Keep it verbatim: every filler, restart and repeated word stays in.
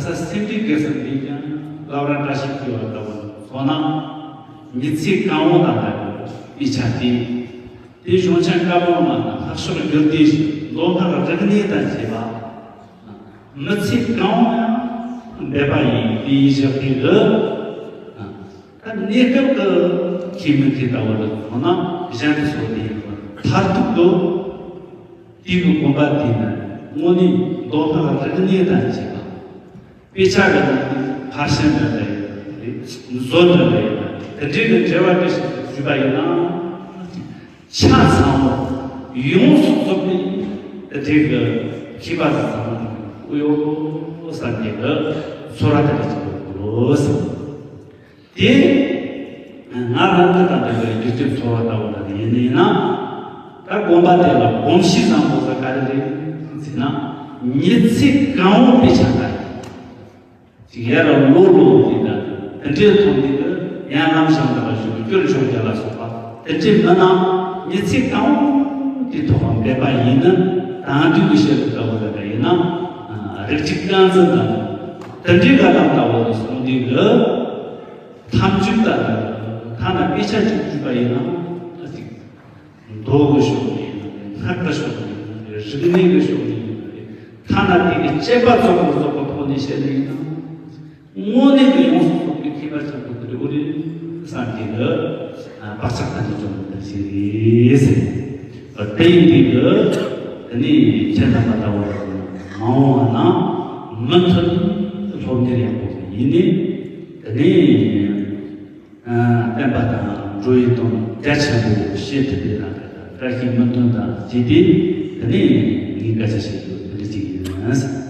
ས་སེམས་ཁྲལ་དགེ་སེམས་འདི་ཀྱང་བླ་བྲང་བཀྲ་ཤིས་འཁྱིལ་བ་ལྟ་བུ་ལ་མཚོན་ན། ཉི་ཚེ་གང་བོ་དང་ལྡན་པའི་དཔེ་ཆ་སྟེ། དེ་གཞུང་ཆེན་བཀའ་པོད་མ་དང་ལྷག་ཕྱོགས་རྒྱུད་སྡེ་བཞི་མདོ་སྔགས་རིག་གནས་དང་བཅས་པ། མི་ཚེ་གང་བོ་ཡང་འབད་པ་ཡིན་པའི་བཞག་གི་རེད། ད་གནས་སྐབས་ཀྱི་མཁས་མི་མཁས་ལྟ་བུ་ལ་མཚོན་ན་གཞན་དུ་སོགས་ཏེ་ཡིན་པ། མཐར་ཐུག་ཏུ་དེའི་དགོངས་པ་དེ་ནི་དངོས་གནས་མདོ་སྔགས་རིག་གནས་དང་བཅས་པ། དཔེ་ཆ་འདྲ་དང་ཕར་ཕྱིན་འདྲ་འདྲ་ཡོད་པ་རེད། བཟོ་འདྲ་འདྲ་ཡོད་པ་རེད། དེ་འདྲའི་གི་འབྲེལ་བ་འདྲ་ཞིག་ཞུས་པ་ཡིན་ན། ཆ་ཚང་བ་ཡོངས་སུ་རྫོགས་པའི་དེ་འདྲའི་གི་མཁས་པ་ཚོ་ཚང་མ་དབུ་ཡོད་བསམ་གྱི་གི་ཚོར་བ་དེ་འདྲ་ཅིག་ཡོད་དགོས། དེ་ང་རང་གི་ད་ལྟ་གི་རྒྱུ་རྐྱེན་ཚོར་བ་ལྟ་བུ་ལ་ཡིན་ན་ཡིན་ན། ད་དགོན་པ་དེ་ལ་གོམས་གཤིས་བཟང་པོ་ཟེར་ག་རེ་རེད་ཟེར་ན། ཉི་ཚེ་གང་བོ་དཔེ་ཆ་ལྟ་ཡི། ཅིག་ཡར་ལོ་ལོ་དེ་དང་དེ་འདྲའི་ཐོག་ནས་ཀྱི་ཡང་ལམ་ཞང་དང་ཞུ་སྐྱོར་ཆོས་རྒྱལ་ལ་སོགས་པ་དེ་འདྲའི་མི་རྣམས་ཉི་ཚེ་གང་བོ་དེ་ཐོག་འབད་པ་ཡིན་ན། དེང་དུས་ཀྱི་བཤད་ཚུལ་ལྟ་བུ་ལ་ཡིན་ན། རིགས་གཅིག་རྐང་འཛིན་དང་དེ་འདྲའི་བཀའ་གདམས་ལྟ་བུ་ལ་སོང་དུས་ཀྱི་ཐམས་ཅད་ལྟ་བུ་ཐ་ན་དཔེ་ཆ་གཅིག་བྲིས་པ་ཡིན་ན་ཅིག་མདོ་གི་ཕྱོགས་ནས་ཡིན་ན་རེད། སྔགས་ཀྱི་ཕྱོགས་ནས་ཡིན་ན་རེད། རིག་གནས་ཀྱི་ཕྱོགས་ནས་ཡིན་ན་རེད། ཐ་ན་དེ་གི་དཔྱད་པ་རྫོགས་མི་རྫོགས་པའི་ཐོག་ནས་བཤད་ནས་ཡིན་ན། དངོས་གནས་ཀྱི་ཡོངས་སུ་རྫོགས་པའི་མཁས་པ་ཆེན་པོ་དེ་འདྲ་བོ་རེད་བསམ་གྱི་འདུག་བག་ཆགས་ཐམས་ཅད་བཅོམ་པ་ཞིག་རེད་ཟེར། དེ་ཡིན་དུས་ཀྱི་དེ་ནས་ཁྱེད་རྣམ་པ་ལྟ་བུ་མ་འོངས་པ་ན་མུ་མཐུད་སློབ་གཉེར་ཡག་པོ་ཡིན་ནས། དེ་ནས། བསྟན་པ་དང་འགྲོ་བའི་དོན་རྒྱ་ཆེན་པོ་བྱེད་ཐུབ་པའི་རང་བཀྲ་ཤིས་སྨོན་འདུན་དང་བཅས་ཏེ། དེ་ནས་ངས་སྐད་ཆ་བཤད་རྒྱུ་དེ་འདྲ་ཅིག་ཡིན།